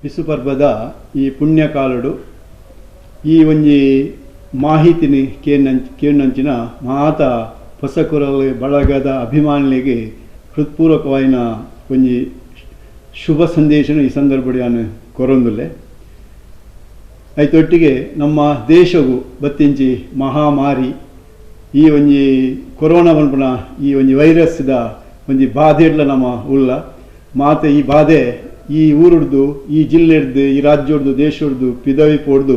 Bisu ಪರ್ಬದ ಈ ಪುಣ್ಯಕಾಲಡು ಈ ಒಂಜಿ ಮಾಹಿತಿನಿ ಕೇನಂಚಿನ ಮಾತ ಹೊಸಕುರಲ್ ಬಳಗದ ಅಭಿಮಾನಿಗಳಿಗೆ ಹೃತ್ಪೂರ್ವಕವಾಯಿನ ಒಂಜಿ ಶುಭ ಸಂದೇಶನ ಈ ಸಂದರ್ಭಡ್ ಯಾನ್ ಕೊರೊಂದುಲ್ಲೆ. ಐತೊಟ್ಟಿಗೆ ನಮ್ಮ ದೇಶಗು ಬತ್ತಿಂಚಿ ಮಹಾಮಾರಿ ಈ ಒಂಜಿ ಕೊರೋನಾ ಪನ್ಪುನ ಈ ಒಂಜಿ ವೈರಸ್ದ ಒಂಜಿ ಬಾಧೆಡ್ಲ ನಮ್ಮ ಉಲ್ಲ ಮಾತ ಈ ಬಾಧೆ ಈ ಊರುಡ್ದು ಈ ಜಿಲ್ಲೆಡ್ದು ಈ ರಾಜ್ಯಡ್ದು ದೇಶಡ್ದು ಪಿದವಿ ಪೋಡ್ದು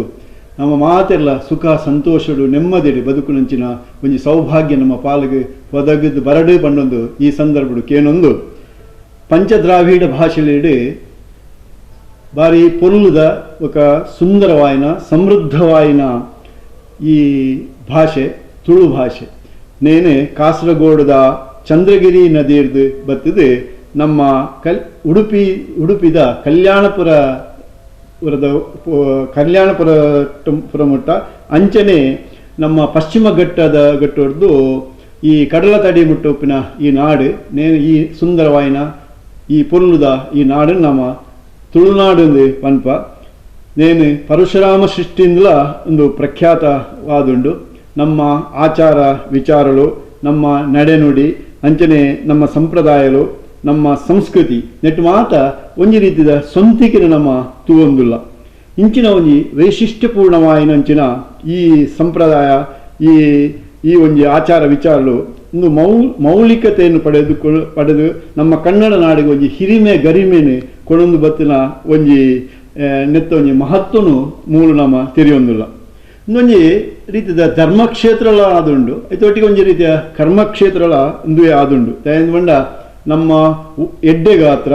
ನಮ್ಮ ಮಾತೆರ್ಲ ಸುಖ ಸಂತೋಷಡು ನೆಮ್ಮದಿಡು ಬದುಕುನಂಚಿನ ಒಂಜಿ ಸೌಭಾಗ್ಯ ನಮ್ಮ ಪಾಲಿಗೆ ಒದಗದು ಬರಡು ಪಂಡೊಂದು ಈ ಸಂದರ್ಭಡು ಕೇನೊಂದು ಪಂಚದ್ರಾವಿಡ ಭಾಷೆಲೆಡ್ ಬಾರಿ ಪೊರ್ಲುದ ఒక ಸುಂದರವಾಯಿನ ಸಮೃದ್ಧವಾಯಿನ ಈ ಭಾಷೆ ತುಳು ಭಾಷೆ. ನೇನೆ ಕಾಸರಗೋಡದ ಚಂದ್ರಗಿರಿ ನದಿರ್ದು ಬತ್ತಿದೆ ನಮ್ಮ ಉಡುಪಿ ಉಡುಪಿದ ಕಲ್ಯಾಣಪುರ ಕಲ್ಯಾಣಪುರ ಪುರಮುಟ್ಟ ಅಂಚನೆ ನಮ್ಮ ಪಶ್ಚಿಮ ಘಟ್ಟದ ಘಟ್ಟದ್ದು ಈ ಕಡಲ ತಡಿ ಮುಟ್ಟುಪ್ಪಿನ ಈ ನಾಡು ನೇನು ಈ ಸುಂದರವಾಯಿನ ಈ ಪೊರ್ಲುದ ಈ ನಾಡು ನಮ್ಮ ತುಳುನಾಡು ಪನ್ಪ. ನೇನು ಪರಶುರಾಮ ಸೃಷ್ಟಿಯಿಂದಲ ಒಂದು ಪ್ರಖ್ಯಾತವಾದುಂಡು. ನಮ್ಮ ಆಚಾರ ವಿಚಾರಗಳು ನಮ್ಮ ನಡೆನುಡಿ ಅಂಚನೆ ನಮ್ಮ ಸಂಪ್ರದಾಯಗಳು ನಮ್ಮ ಸಂಸ್ಕೃತಿ ನೆಟ್ಟು ಮಾತ ಒಂಜಿ ರೀತಿಯ ಸ್ವಂತಿಕೆನ ನಮ್ಮ ತೂವೊಂದುಲ್ಲ. ಇಂಚಿನ ಒಂಜಿ ವೈಶಿಷ್ಟ್ಯಪೂರ್ಣವಾಯಿನ ಅಂಚಿನ ಈ ಸಂಪ್ರದಾಯ ಈ ಈ ಒಂಜಿ ಆಚಾರ ವಿಚಾರಗಳು ಒಂದು ಮೌಲಿಕತೆಯನ್ನು ಪಡೆದು ನಮ್ಮ ಕನ್ನಡ ನಾಡಿಗೆ ಒಂಜಿ ಹಿರಿಮೆ ಗರಿಮೆನೆ ಕೊಡೊಂದು ಬತ್ತಿನ ಒಂಜಿ ನೆತ್ತ ಒಂಜಿ ಮಹತ್ವನು ಮೂಲು ನಮ್ಮ ತೆರೆಯೊಂದುಲ್ಲ. ಇನ್ನೊಂಜಿ ರೀತಿಯ ಧರ್ಮಕ್ಷೇತ್ರಲ ಆದುಂಡು, ಐತೊಟ್ಟಿಗೆ ಒಂಜಿ ರೀತಿಯ ಕರ್ಮಕ್ಷೇತ್ರಲ ಒಂದುವೇ ಆದುಂಡು. ದಯಂದ ನಮ್ಮ ಎಡ್ಡೆ ಗಾತ್ರ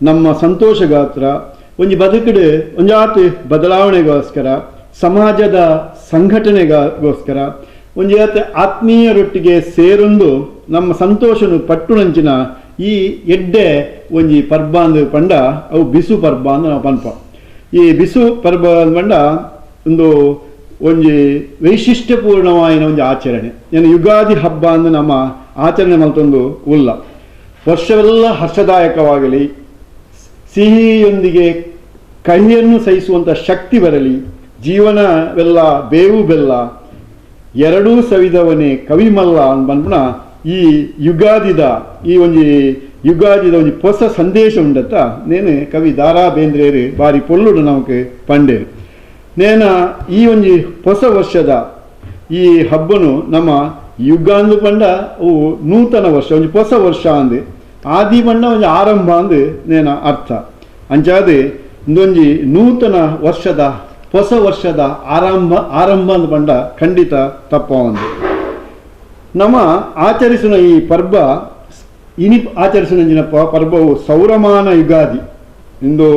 ನಮ್ಮ ಸಂತೋಷ ಗಾತ್ರ ಒಂಜಿ ಬದುಕಡು ಒಂಜಾತ್ ಬದಲಾವಣೆಗೋಸ್ಕರ ಸಮಾಜದ ಸಂಘಟನೆಗೋಸ್ಕರ ಒಂಜಿ ಆತ ಆತ್ಮೀಯರೊಟ್ಟಿಗೆ ಸೇರೊಂದು ನಮ್ಮ ಸಂತೋಷನು ಪಟ್ಟುನಂಚಿನ ಈ ಎಡ್ಡೆ ಒಂಜಿ ಪರ್ಬ ಅಂದು ಪಂಡ ಅವು ಬಿಸು ಪರ್ಬ ಅಂದು ನಾವು ಪನ್ಪ. ಈ ಬಿಸು ಪರ್ಬ ಪಂಡ ಒಂದು ಒಂಜಿ ವೈಶಿಷ್ಟ್ಯಪೂರ್ಣವಾಯಿನ ಒಂಜಿ ಆಚರಣೆ. ಏನು ಯುಗಾದಿ ಹಬ್ಬ ಅಂದು ನಮ್ಮ ಆಚರಣೆ ಮಲ್ತೊಂದು ಉಲ್ಲ. ವರ್ಷವೆಲ್ಲ ಹರ್ಷದಾಯಕವಾಗಲಿ, ಸಿಹಿಯೊಂದಿಗೆ ಕಹಿಯನ್ನು ಸಹಿಸುವಂಥ ಶಕ್ತಿ ಬರಲಿ, ಜೀವನವೆಲ್ಲ ಬೇವು ಬೆಲ್ಲ ಎರಡೂ ಸವಿದವನೇ ಕವಿಮಲ್ಲ ಅನ್ಪುನ ಈ ಯುಗಾದಿದ ಈ ಒಂಜಿ ಯುಗಾದಿದ ಒಂಜಿ ಹೊಸ ಸಂದೇಶ ಉಂಡತ್ತ ನೇನು ಕವಿ ದಾರಾ ಬೇಂದ್ರೇರು ಬಾರಿ ಪೊಳ್ಳುಡು ನಮಕ್ ಪಂಡೇರು. ನೇನ ಈ ಒಂಜಿ ಹೊಸ ವರ್ಷದ ಈ ಹಬ್ಬನು ನಮ್ಮ ಯುಗಾಂದು ಪಂಡ ಅವು ನೂತನ ವರ್ಷ ಒಂಜಿ ಹೊಸ ವರ್ಷ ಅಂದು ಆದಿ ಪಂಡ ಒಂಜಿ ಆರಂಭ ಅಂದು ನೇನ ಅರ್ಥ. ಅಂಚಾದೆ ಇಂದೊಂಜಿ ನೂತನ ವರ್ಷದ ಹೊಸ ವರ್ಷದ ಆರಂಭ ಆರಂಭ ಅಂದು ಪಂಡ ಖಂಡಿತ ತಪ್ಪ ಒಂದು. ನಮ್ಮ ಆಚರಿಸುವ ಈ ಪರ್ಬ ಇನಿ ಆಚರಿಸುವ ಪರ್ಬವು ಸೌರಮಾನ ಯುಗಾದಿ ಇಂದು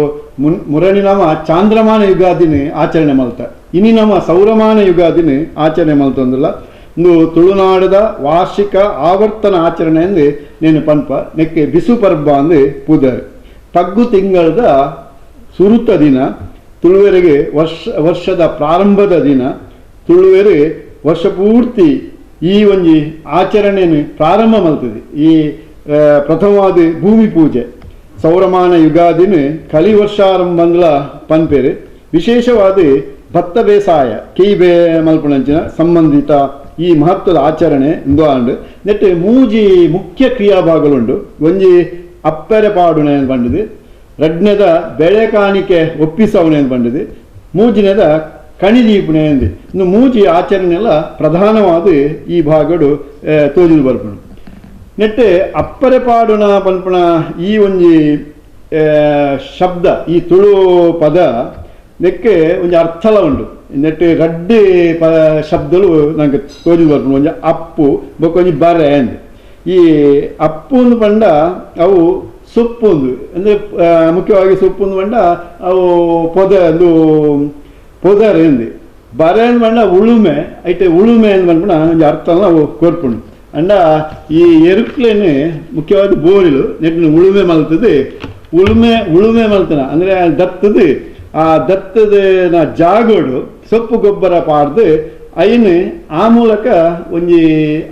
ಮುರಣಿ ನಮ್ಮ ಚಾಂದ್ರಮಾನ ಯುಗಾದಿನ ಆಚರಣೆ ಮಲ್ತ ಇನಿ ನಮ್ಮ ಸೌರಮಾನ ಯುಗಾದಿನ ಆಚರಣೆ ಮಲ್ತೊಂದಿಲ್ಲ. ಇಂದು ತುಳುನಾಡದ ವಾರ್ಷಿಕ ಆವರ್ತನ ಆಚರಣೆ ಎಂದು ನೇನು ಪನ್ಪ ನೆಕ್ಕೆ ಬಿಸು ಪರ್ಬ ಅಂದು ಪೂದರು. ಪಗ್ಗು ತಿಂಗಳದ ಸುರುತ ದಿನ ತುಳುವೆರಿಗೆ ವರ್ಷದ ಪ್ರಾರಂಭದ ದಿನ ತುಳುವೆರು ವರ್ಷ ಪೂರ್ತಿ ಈ ಒಂಜಿ ಆಚರಣೆಯನ್ನು ಪ್ರಾರಂಭ ಮಲ್ತದೆ. ಈ ಪ್ರಥಮವಾದ ಭೂಮಿ ಪೂಜೆ ಸೌರಮಾನ ಯುಗಾದಿನ ಕಲಿ ವರ್ಷಾರಂಭಂದ್ಲ ಪನ್ಪೇರು. ವಿಶೇಷವಾದ ಭತ್ತ ಬೇಸಾಯ ಕೈ ಬೇ ಮಲ್ಪುನಂಚಿನ ಸಂಬಂಧಿತ ಈ ಮಹತ್ವದ ಆಚರಣೆ ಇಂದು ಆಂಡ್ ನೆಟ್ಟು ಮೂಜಿ ಮುಖ್ಯ ಕ್ರಿಯಾಭಾಗಲುಂಡು. ಒಂಜಿ ಅಪ್ಪರೆ ಪಾಡುನೆ ಪಂಡದು, ರಡ್ನೆದ ಬೆಳೆ ಕಾಣಿಕೆ ಒಪ್ಪಿಸವನೆ ಪಂಡದು, ಮೂಜಿನೆದ ಕಣಿ ದೀಪುನೆ ಅಂದು. ಇನ್ನು ಮೂಜಿ ಆಚರಣೆಲ್ಲ ಪ್ರಧಾನವಾದ ಈ ಭಾಗಡು ತೋಜಿದು ಬರ್ಪುಂಡು. ನೆಟ್ಟು ಅಪ್ಪರೆ ಪಾಡುನ ಪನ್ಪುನ ಈ ಒಂಜಿ ಶಬ್ದ ಈ ತುಳು ಪದ ನೆಕ್ಕೆ ಒಂಜಿ ಅರ್ಥಲ ಉಂಡು. ನೆಟ್ಟು ರಡ್ಡು ಪ ಶಬ್ದಲು ನಂಗೆ ತೋಜಿದು ಬರ್ಪುಂಡು. ಒಂಜಿ ಅಪ್ಪು ಬೊಕ್ಕ ಒಂಜಿ ಬರೆ ಅಂದು. ಈ ಅಪ್ಪು ಅಂದು ಪಂಡ ಅವು ಸೊಪ್ಪು ಒಂದು ಅಂದರೆ ಮುಖ್ಯವಾಗಿ ಸೊಪ್ಪು ಒಂದು ಪಂಡ ಅವು ಪೊದೆ ಒಂದು ಪೊದರೆ ಅಂದು. ಬರೆ ಅಂದು ಪಂಡ ಉಳುಮೆ ಐತೆ ಉಳುಮೆ ಅಂದು ಪನ್ಪುನ ಒಂಜಿ ಅರ್ಥನ ಅವು ಕೊರ್ಪುಂಡು. ಅಂಡ ಈ ಎರುಕ್ಲೇನೆ ಮುಖ್ಯವಾದ ಬೋರಿಲು ನೆಟ್ಟಿನ ಉಳುಮೆ ಮಲ್ತದೆ ಉಳುಮೆ ಉಳುಮೆ ಮಲ್ತನ ಅಂದರೆ ದತ್ತದು ಆ ದತ್ತದ ಜಾಗೋಡು ಸೊಪ್ಪು ಗೊಬ್ಬರ ಪಾಡ್ದು ಐನು ಆ ಮೂಲಕ ಒಂಜಿ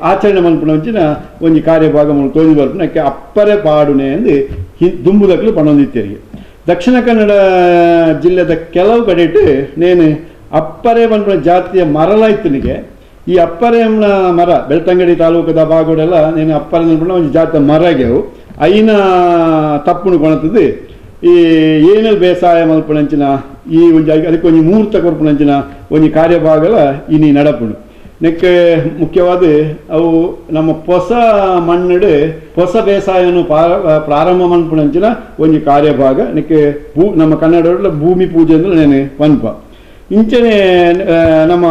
ಆಚರಣೆ ಮಲ್ಪುನ ಒಂಚಿನ ಒಂಜಿ ಕಾರ್ಯಭಾಗ ತೋಜಿ ಬರ್ಪುನ ಅಕ್ಕೆ ಅಪ್ಪರೆ ಪಾಡುನೆ ಅಂದು ದುಂಬುದಕ್ಲು ಪಣೊಂದಿತ್ತೇರಿಗೆ. Dakshina Kannada ಜಿಲ್ಲೆದ ಕೆಲವು ಕಡೆಟ್ ನೇನು ಅಪ್ಪರೆ ಪನ್ಪುನ ಜಾತಿಯ ಮರಲ ಇತ್ತನಿಗೆ. ಈ ಅಪ್ಪರೆ ಮರ ಬೆಳ್ತಂಗಡಿ ತಾಲೂಕದ ಭಾಗಡೆಲ್ಲ ನೇನು ಅಪ್ಪರೆ ಪನ್ಪುನ ಒಂಜಿ ಜಾತಿಯ ಮರಗೆವು ಐನ ತಪ್ಪುನು ಕೊಣತದೆ. ಈ ಏನೆಲ್ ಬೇಸಾಯ ಮಲ್ಪುನಂಚಿನ ಈ ಒಂಜಿ ಅದಕ್ಕೆ ಒಂಜಿ ಮುಹೂರ್ತ ಕೊರ್ಪುನಂಚಿನ ಒಂಜಿ ಕಾರ್ಯಭಾಗಲ ಇನಿ ನಡಪುಂಡು. ನೆಕ್ಕೆ ಮುಖ್ಯವಾದ ಅವು ನಮ್ಮ ಹೊಸ ಮಣ್ಣುಡು ಹೊಸ ಬೇಸಾಯವನ್ನು ಪ್ರಾರಂಭ ಮನ್ಪುನಂಚಿನ ಒಂಜಿ ಕಾರ್ಯಭಾಗ. ನೆಕ್ಕೆ ನಮ್ಮ ಕನ್ನಡ ಭೂಮಿ ಪೂಜೆ ಅಂದ್ರೆ ನೇನು ಪನ್ಪ. ಇಂಚನೆ ನಮ್ಮ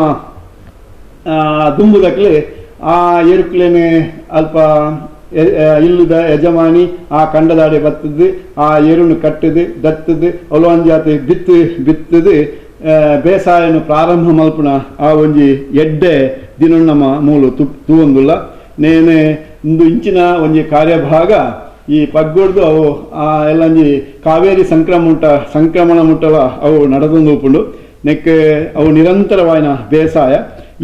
ದುಂಬುದಕ್ಲೆ ಆ ಎರುಕ್ಲೇನೆ ಅಲ್ಪ ಇಲ್ಲದ ಯಜಮಾನಿ ಆ ಕಂಡದಾಡೆ ಬತ್ತದು ಆ ಎರುನು ಕಟ್ಟದು ದತ್ತದು ಒಲವಂಜಾತಿ ಬಿತ್ತು ಬಿತ್ತದು ಬೇಸಾಯನು ಪ್ರಾರಂಭ ಮಲ್ಪುನ ಆ ಒಂಜಿ ಎಡ್ಡೆ ದಿನ ನಮ್ಮ ಮೂಲು ತೂವೊಂದುಲ್ಲ. ನೇನೆ ಇಂದು ಇಂಚಿನ ಒಂಜಿ ಕಾರ್ಯಭಾಗ ಈ ಪಗ್ಗುಡ್ದು ಅವು ಆ ಎಲ್ಲಂಜಿ ಕಾವೇರಿ ಸಂಕ್ರಮಣ ಮುಟ್ಟವ ಅವು ನಡೆದೊಂದು ಉಪ್ಪುಂಡು. ನೆಕ್ಕೆ ಅವು ನಿರಂತರವಾಯಿನ ಬೇಸಾಯ.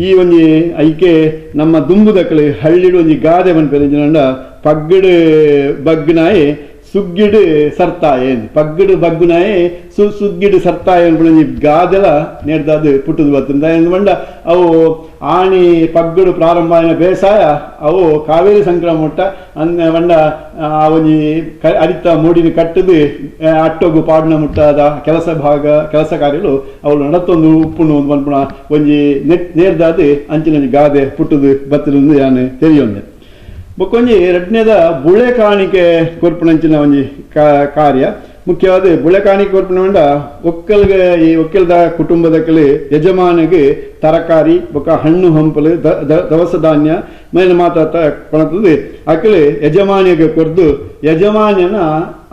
ಈ ಒಂಜಿ ಐಕೆ ನಮ್ಮ ದುಂಬುದಕ್ಕಲು ಹಳ್ಳಿಡು ಒಂಜಿ ಗಾದೆ ಪನ್ಪೆರ್ ಪಗ್ಗಡು ಬಗ್ಗುನಾಯಿ ಸುಗ್ಗಿಡು ಸರ್ತಾಯೆ, ಪಗ್ಗಡು ಬಗ್ಗುನಾಯಿ ಸುಗ್ಗಿಡು ಸರ್ತಾಯೆ ಅನ್ಪುನ ಗಾದೆಲ ನೇಡ್ದಾದು ಪುಟ್ಟುದು ಬರ್ತದೆ. ಪಂಡ ಅವು ಆಣಿ ಪಗ್ಗಡು ಪ್ರಾರಂಭ ಆಯಿನ ಬೇಸಾಯ ಅವು ಕಾವೇರಿ ಸಂಕ್ರಮಣ ಮುಟ್ಟ ಪಂಡ ಆ ಒಂಜಿ ಅರಿತ ಮೂಡಿನ ಕಟ್ಟದು ಅಟ್ಟೊಗು ಪಾಡಿನ ಮುಟ್ಟಾದ ಕೆಲಸ ಭಾಗ ಕೆಲಸ ಕಾರ್ಯಗಳು ಅವಳು ನಡತೊಂದು ಉಪ್ಪುನು ಪನ್ಪುನ ಒಂಜಿ ನೇರ್ದಾದು ಅಂಚಿನ ಒಂಜಿ ಗಾದೆ ಪುಟ್ಟುದು ಬರ್ತದೆ ಯಾನು ತೆರಿಯೊಂದೆ. ಬೊಕ್ಕೊಂಜಿ ರಡ್ನೇದ ಬುಳೆ ಕಾಣಿಕೆ ಕೊರ್ಪುನಂಚಿನ ಒಂಜಿ ಕಾರ್ಯ. ಮುಖ್ಯವಾದ ಬುಳೆ ಕಾಣಿಕೆ ಕೊರ್ಪುನ ಒಕ್ಕಲ್ಗೆ ಈ ಒಕ್ಕಲ್ದ ಕುಟುಂಬದಕ್ಕಲು ಯಜಮಾನಿಗೆ ತರಕಾರಿ ಬೊಕ್ಕ ಹಣ್ಣು ಹಂಪಲು ದವಸ ಧಾನ್ಯ ಮೇಲೆ ಮಾತ ಕೊಣತದೆ. ಅಕ್ಕಲು ಯಜಮಾನಿಗೆ ಕೊರ್ದು ಯಜಮಾನ್ಯನ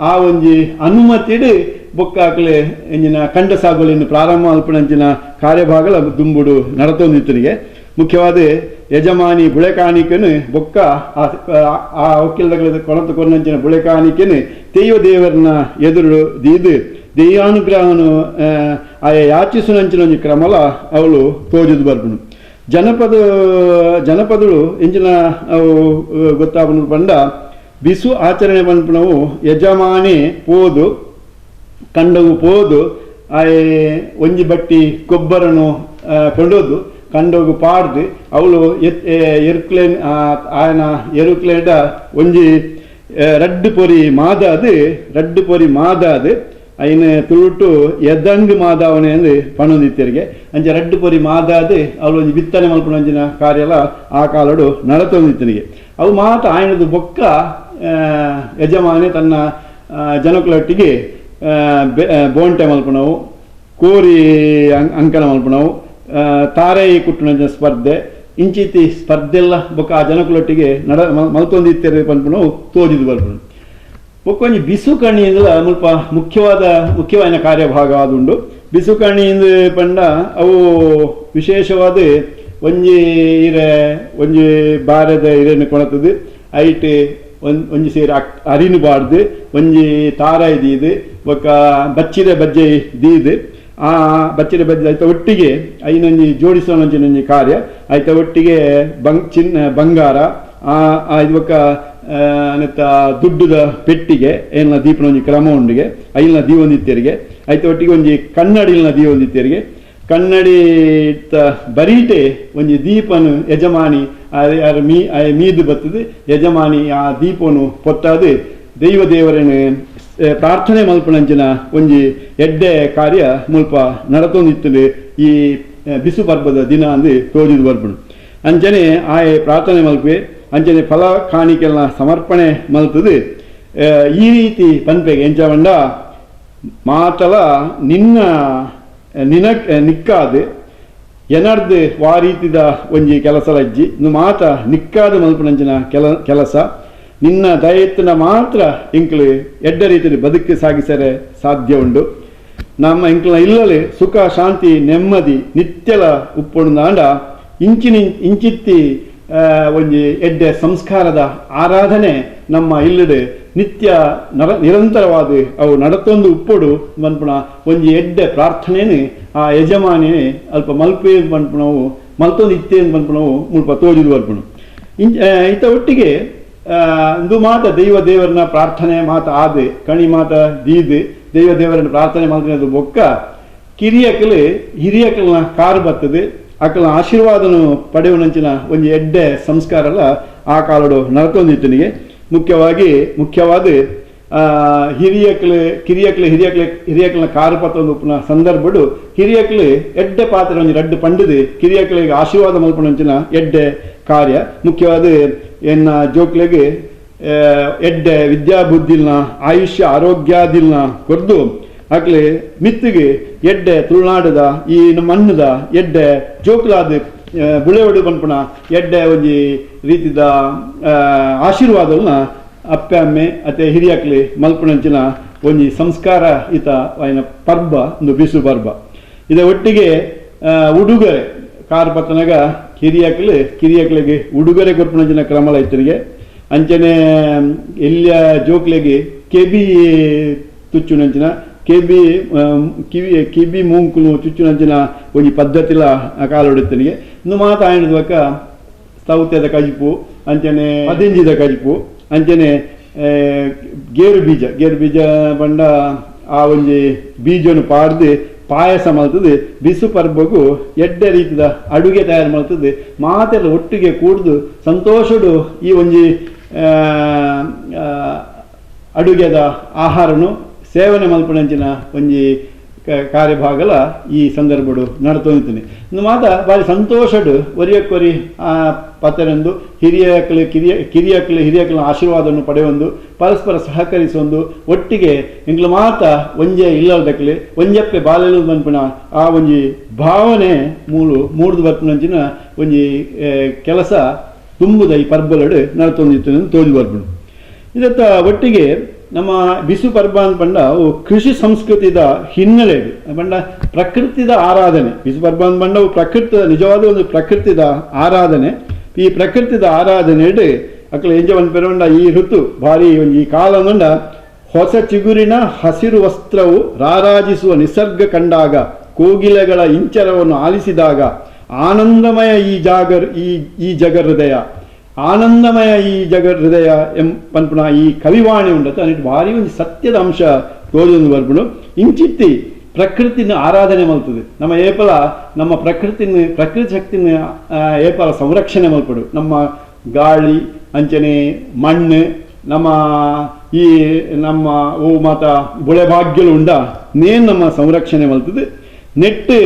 ಆ ಒಂಜಿ ಅನುಮತಿಡು ಬೊಕ್ಕ ಅಕಲೆ ಎಂಜಿನ ಕಂಡ ಸಾಗುವಳಿಯನ್ನು ಪ್ರಾರಂಭ ಮಲ್ಪುನಂಚಿನ ಕಾರ್ಯಭಾಗಲ ದುಂಬುಡು ನಡತೊಂದಿತ್ತನಿಗೆ. ಮುಖ್ಯವಾದ ಯಜಮಾನಿ ಬುಳೆ ಕಾಣಿಕೆನು ಬೊಕ್ಕ ಆ ಒಕ್ಕಿಲ್ದಗಳ ಕೊಣತು ಕೊರ್ನಂಚಿನ ಬುಳೆ ಕಾಣಿಕೆನು ದೈವ ದೇವರನ್ನ ಎದುರು ದೀದು ದೈವಾನುಗ್ರಹನು ಆಯ ಯಾಚಿಸುನಂಚಿನ ಒಂಜಿ ಕ್ರಮಲ ಅವಳು ತೋಜುದು ಬರ್ಪುನು. ಜನಪದಳು ಇಂಚಿನ ಅವು ಗೊತ್ತಾಪುನು ಪಂಡ ಬಿಸು ಆಚರಣೆ ಪನ್ಪುನವು ಯಜಮಾನಿ ಪೋದು ಕಂಡವು ಪೋದು ಆಯೆ ಒಂಜಿ ಬಟ್ಟಿ ಗೊಬ್ಬರನು ಕೊಂಡೋದು ಕಂಡೋಗು ಪಾಡ್ದು ಅವಳು ಎರುಕ್ಲೇನ್ ಆಯನ ಎರುಕ್ಲೇಡ ಒಂಜಿ ರಡ್ಡು ಪೊರಿ ಮಾದಾದು ರಡ್ಡು ಪೊರಿ ಮಾದಾದು ಐನ ತುಳುಟು ಎದಂಗ್ ಮಾದಾವಣೆ ಅಂದು ಪಣೊಂದಿತ್ತೆರಿಗೆ. ಅಂಚೆ ರಡ್ಡು ಪೊರಿ ಮಾದಾದು ಅವಳು ಒಂಜಿ ಬಿತ್ತನೆ ಮಲ್ಪುನಂಚಿನ ಕಾರ್ಯಲ ಆ ಕಾಲಡು ನಡತೊಂದಿತ್ತನಿಗೆ. ಅವು ಮಾತ ಆಯನದು ಬೊಕ್ಕ ಯಜಮಾನಿ ತನ್ನ ಜನಕುಲೊಟ್ಟಿಗೆ ಬೋಂಟೆ ಮಲ್ಪುನವು, ಕೋರಿ ಅಂಕಣ ಮಲ್ಪುನವು, ತಾರೈ ಕುಟ್ಟುನಂಚಿನ ಸ್ಪರ್ಧೆ ಇಂಚಿತಿ ಸ್ಪರ್ಧೆಲ್ಲ ಬೊಕ್ಕ ಆ ಜನಕುಲೊಟ್ಟಿಗೆ ಮಲ್ತೊಂದಿತ್ತೆರ್ ಪನ್ಪುನವು ತೋಜಿದು ಬರ್ಪುನು. ಬೊಕ್ಕ ಒಂಜಿ ಬಿಸು ಕಣಿಂದಲ ಮುಲ್ಪ ಮುಖ್ಯವಾದ ಕಾರ್ಯಭಾಗ ಆದುಂಡು. ಬಿಸು ಕಣಿಂದ ಪಂಡ ಅವು ವಿಶೇಷವಾದ ಒಂಜಿ ಇರೆ ಒಂಜಿ ಬಾರದ ಇರೆನು ಕೊಣತದು ಐಟ್ ಒಂಜಿ ಸೇರಿ ಅರಿನು ಬಾಡ್ದು ಒಂಜಿ ತಾರಾಯಿ ದೀದು ಬೊಕ್ಕ ಬಚ್ಚಿರೆ ಬಜ್ಜೆ ದೀದು ಆ ಬಚ್ಚಿರೆ ಬಜ್ಜೆ ಐತ ಒಟ್ಟಿಗೆ ಐನೊಂಜಿ ಜೋಡಿಸೋನೊಂಜಿನೊಂಜಿ ಕಾರ್ಯ ಐತ ಒಟ್ಟಿಗೆ ಚಿನ್ನ ಬಂಗಾರ ಆ ಇದು ಬೊಕ್ಕ ನೆತ್ತ ದುಡ್ಡುದ ಪೆಟ್ಟಿಗೆ ಏನ ದೀಪನ ಒಂಜಿ ಕ್ರಮ ಉಂಡಿಗೆ ಐಲ್ನ ದೀವೊಂದಿತ್ತೆರಿಗೆ ಐತ ಒಟ್ಟಿಗೆ ಒಂಜಿ ಕನ್ನಡಿಲ್ನ ದೀವೊಂದಿತ್ತೆರಿಗೆ ಕನ್ನಡಿ ಬರೀಟೆ ಒಂಜಿ ದೀಪನು ಯಜಮಾನಿ ಮೀದು ಬರ್ತದೆ ಯಜಮಾನಿ ಆ ದೀಪನು ಪೊತ್ತಾದು ದೈವ ದೇವರನ್ನು ಪ್ರಾರ್ಥನೆ ಮಲ್ಪುನಂಚಿನ ಒಂಜಿ ಎಡ್ಡೆ ಕಾರ್ಯ ಮುಲ್ಪ ನಡತೊಂದಿತ್ತುಂಡು ಈ ಬಿಸು ಪರ್ಬದ ದಿನ ಅಂದು ತೋಜಿದು ಬರ್ಪುಂಡು. ಅಂಚನೆ ಆಯೆ ಪ್ರಾರ್ಥನೆ ಮಲ್ಪೆ ಅಂಚನೆ ಫಲ ಕಾಣಿಕೆಲ್ಲ ಸಮರ್ಪಣೆ ಮಲ್ತದು. ಈ ರೀತಿ ಪನ್ಪೆಗೆ ಎಂಚ ಪಂಡ ಮಾತಲ ನಿನ್ನ ನಿಕ್ಕಾದು ಎನರ್ದು ವಾ ರೀತಿದ ಒಂಜಿ ಕೆಲಸ ಲಜ್ಜಿ ಮಾತ ನಿಕ್ಕಾದ ಮಲ್ಪುನಂಚಿನ ಕೆಲಸ ನಿನ್ನ ದಯೆತ್ತಿನ ಮಾತ್ರ ಇಂಕ್ಲು ಎಡ್ಡ ರೀತಿಯಲ್ಲಿ ಬದುಕು ಸಾಗಿಸರೆ ಸಾಧ್ಯ ಉಂಡು. ನಮ್ಮ ಇಂಕ್ಲ ಇಲ್ಲಲೆ ಸುಖ ಶಾಂತಿ ನೆಮ್ಮದಿ ನಿತ್ಯಲ ಉಪ್ಪುಂಡಾಂಡ ಇಂಚಿತ್ತಿ ಒಂಜಿ ಎಡ್ಡೆ ಸಂಸ್ಕಾರದ ಆರಾಧನೆ ನಮ್ಮ ಇಲ್ಲಡೆ ನಿತ್ಯ ನಿರಂತರವಾದ ಅವು ನಡತೊಂದು ಉಪ್ಪುಡು ಪನ್ಪುನ ಒಂಜಿ ಎಡ್ಡೆ ಪ್ರಾರ್ಥನೆನು ಆ ಯಜಮಾನಿ ಅಲ್ಪ ಮಲ್ಪೆ ಪನ್ಪುನವು ಮಲ್ತೊಂದು ಇತ್ತೆ ಪನ್ಪುನವು ಮುಲ್ಪ ತೋಜಿದು ಬರ್ಪುನು. ಇತ್ತ ಒಟ್ಟಿಗೆ ಇಂದು ಮಾತ ದೈವ ದೇವರನ್ನ ಪ್ರಾರ್ಥನೆ ಮಾತ ಆದ ಕಣಿ ಮಾತ ದೀದು ದೈವ ದೇವರನ್ನು ಪ್ರಾರ್ಥನೆ ಮಲ್ತಿನದು ಬೊಕ್ಕ ಕಿರಿಯಕಲು ಹಿರಿಯಕಲ್ನ ಕಾರು ಬರ್ತದೆ ಅಕಲ್ನ ಆಶೀರ್ವಾದನು ಪಡೆಯುವನಂಚಿನ ಒಂಜಿ ಎಡ್ಡೆ ಸಂಸ್ಕಾರಲ ಆ ಕಾಲಡು ನಡತೊಂದಿತ್ತನಿಗೆ. ಮುಖ್ಯವಾದ ಹಿರಿಯಕ್ಲು ಕಿರಿಯಕ್ಲು ಹಿರಿಯಕ್ಲು ಹಿರಿಯಕ್ಲನ ಕಾರು ಪತ್ತೊಂದು ಉಪ್ಪುನ ಸಂದರ್ಭಡು ಹಿರಿಯಕ್ಲು ಎಡ್ಡೆ ಪಾತ್ರ ಒಂಜಿ ರಡ್ಡು ಪಂಡದು ಕಿರಿಯಕ್ಲಿಗೆ ಆಶೀರ್ವಾದ ಮಲ್ಪುನಂಚಿನ ಎಡ್ಡೆ ಕಾರ್ಯ. ಮುಖ್ಯವಾದ ಎನ್ನ ಜೋಕ್ಲೆಗೆ ಎಡ್ಡೆ ವಿದ್ಯಾಬುದ್ಧಿಲ್ನ ಆಯುಷ್ಯ ಆರೋಗ್ಯಾದಿಲ್ನ ಕೊರ್ದು ಅಕ್ಲೆ ಮಿತ್ತಿಗೆ ಎಡ್ಡೆ ತುಳುನಾಡದ ಈ ಮಣ್ಣದ ಎಡ್ಡೆ ಜೋಕ್ಲಾದ ಬುಳೆವಡು ಪನ್ಪುನ ಎಡ್ಡೆ ಒಂಜಿ ರೀತಿದ ಆಶೀರ್ವಾದವನ್ನ ಅಪ್ಪೆ ಅಮ್ಮೆ ಅತ್ತೆ ಹಿರಿಯಕ್ಲಿ ಮಲ್ಪುನಂಚಿನ ಒಂಜಿ ಸಂಸ್ಕಾರ ಈತ ಆಯ್ನ ಪರ್ಬ ಒಂದು ಬಿಸು ಪರ್ಬ. ಇದ ಒಟ್ಟಿಗೆ ಉಡುಗೊರೆ ಕಾರ್ ಪತ್ತನಗ ಹಿರಿಯಕ್ಲು ಕಿರಿಯಕ್ಲಿಗೆ ಉಡುಗೊರೆ ಕೊರ್ಪುನಂಚಿನ ಕ್ರಮಲ ಇತ್ತನಿಗೆ. ಅಂಚನೆ ಎಲ್ಲಿಯ ಜೋಕ್ಲೆಗೆ ಕೆಬಿ ತುಚ್ಚುನಂಚಿನ ಕೆಬಿ ಕಿವಿ ಕಿಬಿ ಮೂಂಕುಲು ಚುಚ್ಚುನಂಚಿನ ಒಂಜಿ ಪದ್ಧತಿಲ ಕಾಲೊಡಿತ್ತನಿಗೆ. ಇನ್ನು ಮಾತ ಆಯ್ನದ ಸೌತ್ಯದ ಕಜಿಪು ಅಂಚನೆ ಪದಿಂಜಿದ ಕಜಿಪು ಅಂಚನೆ ಗೇರು ಬೀಜ ಗೇರು ಬೀಜ ಬಂಡ ಆ ಒಂಜಿ ಬೀಜವನ್ನು ಪಾಡ್ದು ಪಾಯಸ ಮಲ್ತದೆ ಬಿಸು ಪರ್ಬಗು ಎಡ್ಡೆ ರೀತಿದ ಅಡುಗೆ ತಯಾರು ಮಲ್ತದೆ ಮಾತೆಲ್ಲ ಒಟ್ಟಿಗೆ ಕೂಡ್ದು ಸಂತೋಷಡು ಈ ಒಂಜಿ ಅಡುಗೆದ ಆಹಾರನು ಸೇವನೆ ಮಲ್ಪುನಂಚಿನ ಒಂಜಿ ಕಾರ್ಯಭಾಗಲ ಈ ಸಂದರ್ಭಡು ನಡತೊಂದಿದ್ದೀನಿ. ಇನ್ನು ಮಾತ ಭಾರಿ ಸಂತೋಷಡು ಒರಿಯಕ್ಕೊರಿ ಆ ಪತರೆಂದು ಹಿರಿಯಕ್ಲು ಕಿರಿಯಕ್ಲು ಹಿರಿಯಕ್ಲ ಆಶೀರ್ವಾದವನ್ನು ಪಡೆಯೊಂದು ಪರಸ್ಪರ ಸಹಕರಿಸೊಂದು ಒಟ್ಟಿಗೆ ಎಂಗ್ಲ ಮಾತ ಒಂಜೆ ಇಲ್ಲದಕ್ಲೆ ಒಂಜಪ್ಪೆ ಬಾಲೆಲು ಮನ್ಪುನ ಆ ಒಂಜಿ ಭಾವನೆ ಮೂಡ್ದು ಬರ್ಪುನಂಚಿನ ಒಂಜಿ ಕೆಲಸ ತುಂಬುದ ಈ ಪರ್ಬಲಡು ನಡತೊಂದಿತ್ತು ತೋಜು ಬರ್ಪುನು. ಇದತ್ತ ಒಟ್ಟಿಗೆ ನಮ್ಮ ಬಿಸು ಪರ್ಬ ಅಂತ ಪಂಡ ಅವು ಕೃಷಿ ಸಂಸ್ಕೃತಿದ ಹಿನ್ನೆಲೆ ಪಂಡ ಪ್ರಕೃತಿದ ಆರಾಧನೆ. ಬಿಸು ಪರ್ಬ ಅಂತ ಪಂಡ ಅವು ಪ್ರಕೃತಿ ನಿಜವಾದ ಒಂದು ಪ್ರಕೃತಿದ ಆರಾಧನೆ. ಈ ಪ್ರಕೃತಿದ ಆರಾಧನೆ ಅಕ್ಲ ಎಂಜ ಪಂಡ ಈ ಋತು ಭಾರಿ ಈ ಕಾಲ ಹೊಸ ಚಿಗುರಿನ ಹಸಿರು ವಸ್ತ್ರವು ರಾರಾಜಿಸುವ ನಿಸರ್ಗ ಕಂಡಾಗ ಕೋಗಿಲೆಗಳ ಇಂಚರವನ್ನು ಆಲಿಸಿದಾಗ ಆನಂದಮಯ ಈ ಜಾಗರ್ ಈ ಈ ಜಗಹೃದಯ ಆನಂದಮಯ ಈ ಜಗಹೃದಯ ಎಂ ಪನ್ಪುನ ಈ ಕವಿವಾಣಿ ಉಂಡತ ಅನಿಟ್ ಭಾರಿ ಒಂದು ಸತ್ಯದ ಅಂಶ ತೋಜೊಂದು ಬರ್ಪುಂಡು. ಇಂಚಿತ್ತಿ ಪ್ರಕೃತಿನ ಆರಾಧನೆ ಮಲ್ತದೆ ನಮ್ಮ ಏಪಲ ನಮ್ಮ ಪ್ರಕೃತಿನ ಪ್ರಕೃತಿ ಶಕ್ತಿನ ಏಪಲ ಸಂರಕ್ಷಣೆ ಮಲ್ಪಡು. ನಮ್ಮ ಗಾಳಿ ಅಂಚನೆ ಮಣ್ಣು ನಮ್ಮ ಈ ನಮ್ಮ ಓ ಮಾತ ಬುಳೆ ಭಾಗ್ಯಲು ಉಂಡ ನೇನು ನಮ್ಮ ಸಂರಕ್ಷಣೆ ಮಲ್ತದೆ. ನೆಟ್ಟು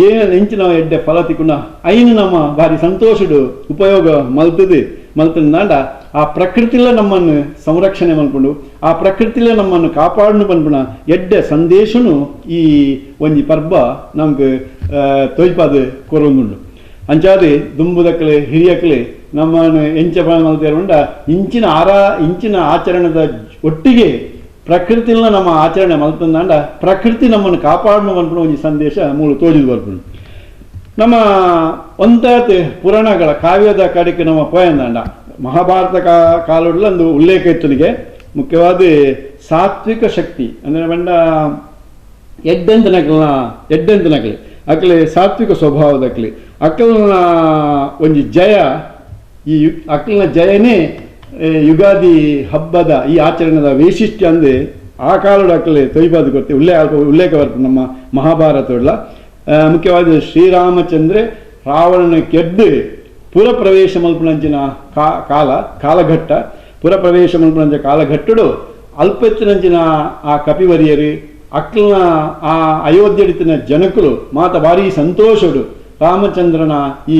ಏನು ಇಂಚಿನ ಎಡ್ಡೆ ಫಲ ತಿಕ್ಕುನ ಐನು ನಮ್ಮ ಭಾರಿ ಸಂತೋಷಡು ಉಪಯೋಗ ಮಲ್ತದೆ ಮಲ್ತಂದಾಂಡ ಆ ಪ್ರಕೃತಿಲ ನಮ್ಮನ್ನು ಸಂರಕ್ಷಣೆ ಮಲ್ಪುಂಡು ಆ ಪ್ರಕೃತಿಲ ನಮ್ಮನ್ನು ಕಾಪಾಡನು ಪನ್ಪುನ ಎಡ್ಡೆ ಸಂದೇಶನು ಈ ಒಂಜಿ ಪರ್ಬ ನಮ್ಗೆ ತೊಯ್ಪಾದ ಕೊರೊಂದುಂಡು. ಅಂಚಾದೆ ದುಂಬುದಕ್ಲೆ ಹಿರಿಯಕ್ಲೆ ನಮ್ಮನ್ನು ಎಂಚ ಮಲ್ತೇರುಂಡ ಇಂಚಿನ ಇಂಚಿನ ಆಚರಣೆದ ಒಟ್ಟಿಗೆ ಪ್ರಕೃತಿನ ನಮ್ಮ ಆಚರಣೆ ಮಲ್ತಂದಾಂಡ ಪ್ರಕೃತಿ ನಮ್ಮನ್ನು ಕಾಪಾಡನು ಪನ್ಪುನ ಒಂಜಿ ಸಂದೇಶ ಮೂಲ ತೋಜಿದು ಬರ್ಪುಂಡು. ನಮ್ಮ ಒಂತಾತ್ ಪುರಾಣಗಳ ಕಾವ್ಯದ ಕಡೆಗೆ ನಮ್ಮ ಪೋಯಂದಾಂಡ ಮಹಾಭಾರತ ಕಾಲೊಡ್ಲ ಒಂದು ಉಲ್ಲೇಖ ಇತ್ತನಿಗೆ. ಮುಖ್ಯವಾದ ಸಾತ್ವಿಕ ಶಕ್ತಿ ಅಂದರೆ ಬಂಡ ಎಡ್ಡೆಂತನಕಲ್ನ ಎಡ್ಡೆಂತನಕಲಿ ಅಕ್ಲೆ ಸಾತ್ವಿಕ ಸ್ವಭಾವದಕ್ಲಿ ಅಕ್ಕಲ್ನ ಒಂಜಿ ಜಯ ಈ ಅಕ್ಕಲ್ನ ಜಯನೇ ಯುಗಾದಿ ಹಬ್ಬದ ಈ ಆಚರಣೆದ ವೈಶಿಷ್ಟ್ಯ ಅಂದೆ ಆ ಕಾಲದ ಅಕ್ಕಲೆ ತೊಯ್ಬಾದ ಗೊತ್ತೆ ಉಲ್ಲೇಖ ಬರ್ಪು ನಮ್ಮ ಮಹಾಭಾರತವುಳ್ಳ. ಮುಖ್ಯವಾದ ಶ್ರೀರಾಮಚಂದ್ರೆ ರಾವಣನ ಕೆದ್ದು ಪುರಪ್ರವೇಶ ಮಲ್ಪುನಂಚಿನ ಕಾಲಘಟ್ಟ ಪುರಪ್ರವೇಶ ಮಲ್ಪುನಂಚ ಕಾಲಘಟ್ಟಡು ಅಲ್ಪೆತ್ತಿನಂಚಿನ ಆ ಕಪಿವರಿಯರು ಅಕ್ಕಲ್ನ ಆ ಅಯೋಧ್ಯೆಡಿತಿನ ಜನಕುಲು ಮಾತ ಭಾರಿ ಸಂತೋಷಡು ರಾಮಚಂದ್ರನ ಈ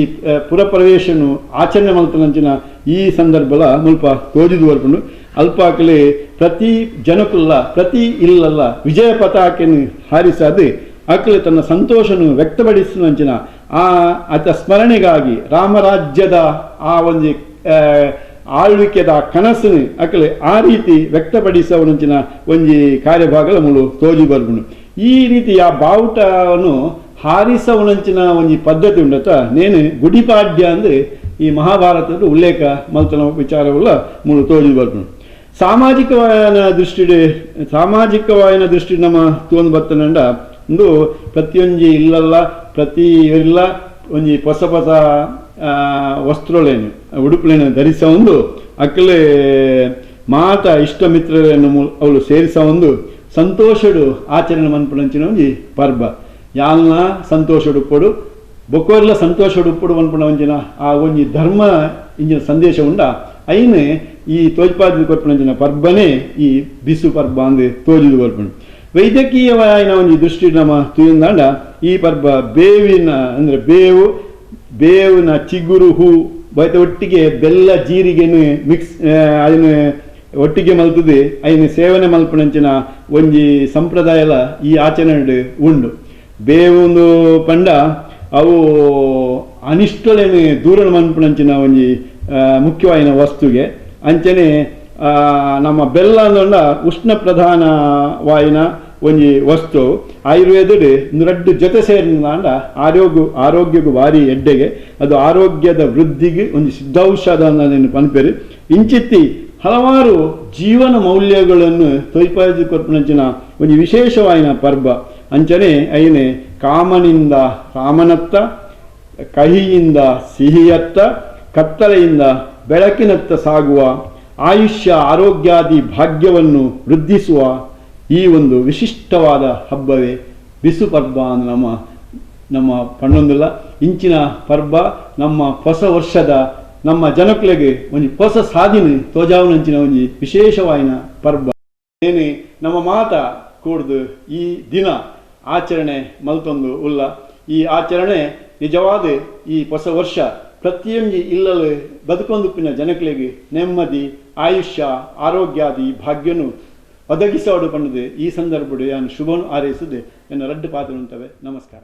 ಪುರಪ್ರವೇಶನು ಆಚರಣೆ ಮಲ್ಪುನಂಚಿನ ಈ ಸಂದರ್ಭಲ ಮುಲ್ಪ ತೋಜಿದು ಬರ್ಪುಂಡು. ಅಲ್ಪಾಕಲಿ ಪ್ರತಿ ಜನಕುಲ್ಲ ಪ್ರತಿ ಇಲ್ಲಲ್ಲ ವಿಜಯ ಪತಾಕೆಯನ್ನು ಹಾರಿಸಾದು ಅಕ್ಕಲು ತನ್ನ ಸಂತೋಷನು ವ್ಯಕ್ತಪಡಿಸುವಂಚಿನ ಆ ಆತ ಸ್ಮರಣೆಗಾಗಿ ರಾಮರಾಜ್ಯದ ಆ ಒಂದು ಆಳ್ವಿಕೆದ ಕನಸನ್ನು ಅಕ್ಕಲು ಆ ರೀತಿ ವ್ಯಕ್ತಪಡಿಸುವನಂಚಿನ ಒಂಜಿ ಕಾರ್ಯಭಾಗಲ ಮುಳು ತೋಜಿ ಬರ್ಪುಂಡು. ಈ ರೀತಿ ಆ ಬಾವುಟವನ್ನು ಹಾರಿಸವನಂಚಿನ ಒಂಜಿ ಪದ್ಧತಿ ಉಂಡತ ನೇನು ಗುಡಿಪಾಡ್ಯ ಅಂದರೆ ಈ ಮಹಾಭಾರತದ ಉಲ್ಲೇಖ ಮಲ್ತನ ವಿಚಾರವುಳ್ಳ ಮುಳು ತೋಜಿ ಬರ್ಪುಂಡು. ಸಾಮಾಜಿಕವಾಯನ ದೃಷ್ಟಿ ನಮ್ಮ ತೋಂದು ಬರ್ತನಂಡ ಒಂದು ಪ್ರತಿಯೊಂಜಿ ಇಲ್ಲಲ್ಲ ಪ್ರತಿ ಇಲ್ಲ ಒಂಜಿ ಹೊಸ ಹೊಸ ವಸ್ತ್ರಗಳೇನು ಉಡುಪುಲೇನು ಧರಿಸ ಒಂದು ಅಕ್ಕಲೆ ಮಾತ ಇಷ್ಟ ಮಿತ್ರರನ್ನು ಅವಳು ಸೇರಿಸ ಒಂದು ಸಂತೋಷಡು ಆಚರಣೆ ಮನ್ಪುನಂಚಿನ ಒಂಜಿ ಪರ್ಬ. ಯಾಲ್ನ ಸಂತೋಷಡುಪ್ಪೊಡು ಬೊಕ್ಕೋರ್ಲ ಸಂತೋಷಡುಪ್ಪೊಡು ಮನ್ಪುನ ಒಂಜಿನ ಆ ಒಂಜಿ ಧರ್ಮ ಇಂಜಿನ ಸಂದೇಶ ಉಂಡ ಐನೆ ಈ ತೋಜ್ಪಾದಿ ಕೊರ್ಪುನಂಚಿನ ಪರ್ಬನೇ ಈ ಬಿಸು ಪರ್ಬ ಅಂದು ತೋಜಿದು ಕೊರ್ಪುಂಡು. ವೈದ್ಯಕೀಯವಾಯಿನ ಒಂಜಿ ದೃಷ್ಟಿ ನಮ್ಮ ತೂಯಿಂದಾಂಡ ಈ ಪರ್ಬ ಬೇವಿನ ಅಂದರೆ ಬೇವು ಬೇವಿನ ಚಿಗುರು ಹೂ ಬೈತ ಒಟ್ಟಿಗೆ ಬೆಲ್ಲ ಜೀರಿಗೆನು ಮಿಕ್ಸ್ ಅದನ್ನು ಒಟ್ಟಿಗೆ ಮಲ್ತದೆ ಐನ ಸೇವನೆ ಮಲ್ಪುನಂಚಿನ ಒಂಜಿ ಸಂಪ್ರದಾಯಲ ಈ ಆಚರಣೆ ಉಂಡು. ಬೇವೊಂದು ಪಂಡ ಅವು ಅನಿಷ್ಟೊಲೆನು ದೂರಣ ಮನ್ಪುನಂಚಿನ ಒಂಜಿ ಮುಖ್ಯವಾಯಿನ ವಸ್ತುಗೆ. ಅಂಚನೆ ನಮ್ಮ ಬೆಲ್ಲ ಅಂದಂಡ ಉಷ್ಣ ಪ್ರಧಾನವಾಯಿನ ಒಂಜಿ ವಸ್ತು. ಆಯುರ್ವೇದಡ್ ರಡ್ಡು ಜೊತೆ ಸೇರಿನಾಂಡ ಆರೋಗ್ಯಗೂ ಭಾರಿ ಎಡ್ಡೆಗೆ ಅದು ಆರೋಗ್ಯದ ವೃದ್ಧಿಗೆ ಒಂದು ಸಿದ್ಧೌಷಧ ಅನ್ನೋದನ್ನು ಪನ್ಪೇರು. ಇಂಚಿತ್ತಿ ಹಲವಾರು ಜೀವನ ಮೌಲ್ಯಗಳನ್ನು ತೊಯ್ಪಾಜಿ ಕೊರ್ಪುನಂಚಿನ ಒಂಜಿ ವಿಶೇಷವಾಯಿನ ಪರ್ಬ. ಅಂಚನೆ ಐನೆ ಕಾಮನಿಂದ ರಾಮನತ್ತ, ಕಹಿಯಿಂದ ಸಿಹಿಯತ್ತ, ಕತ್ತಲೆಯಿಂದ ಬೆಳಕಿನತ್ತ ಸಾಗುವ ಆಯುಷ್ಯ ಆರೋಗ್ಯಾದಿ ಭಾಗ್ಯವನ್ನು ವೃದ್ಧಿಸುವ ಈ ಒಂದು ವಿಶಿಷ್ಟವಾದ ಹಬ್ಬವೇ ಬಿಸು ಪರ್ಬ ಅಂದ್ ನಮ್ಮ ನಮ್ಮ ಪಣ್ಣೊಂದಿಲ್ಲ. ಇಂಚಿನ ಪರ್ಬ ನಮ್ಮ ಹೊಸ ವರ್ಷದ ನಮ್ಮ ಜನಕ್ಲೆಗೆ ಒಂಜಿ ಹೊಸ ಸಾಧನೆ ತೋಜಾವನಂಚಿನ ಒಂಜಿ ವಿಶೇಷವಾಯಿನ ಪರ್ಬ. ಏನೇ ನಮ್ಮ ಮಾತ ಕೂಡ್ದು ಈ ದಿನ ಆಚರಣೆ ಮಲ್ತೊಂದು ಉಲ್ಲ. ಈ ಆಚರಣೆ ನಿಜವಾದ ಈ ಹೊಸ ವರ್ಷ ಪ್ರತಿಯೊಂಜಿ ಇಲ್ಲಲು ಬದುಕೊಂದುಪ್ಪಿನ ಜನಕ್ಲೆಗೆ ನೆಮ್ಮದಿ ಆಯುಷ್ಯ ಆರೋಗ್ಯಾದಿ ಭಾಗ್ಯನು ಒದಗಿಸೋಡು ಪಂಡದು ಈ ಸಂದರ್ಭಡು ಯಾನು ಶುಭನು ಹಾರೈಸುದು ಎನ್ನ ರಡ್ಡು ಪಾತ್ರ ಉಂಟವೆ. ನಮಸ್ಕಾರ.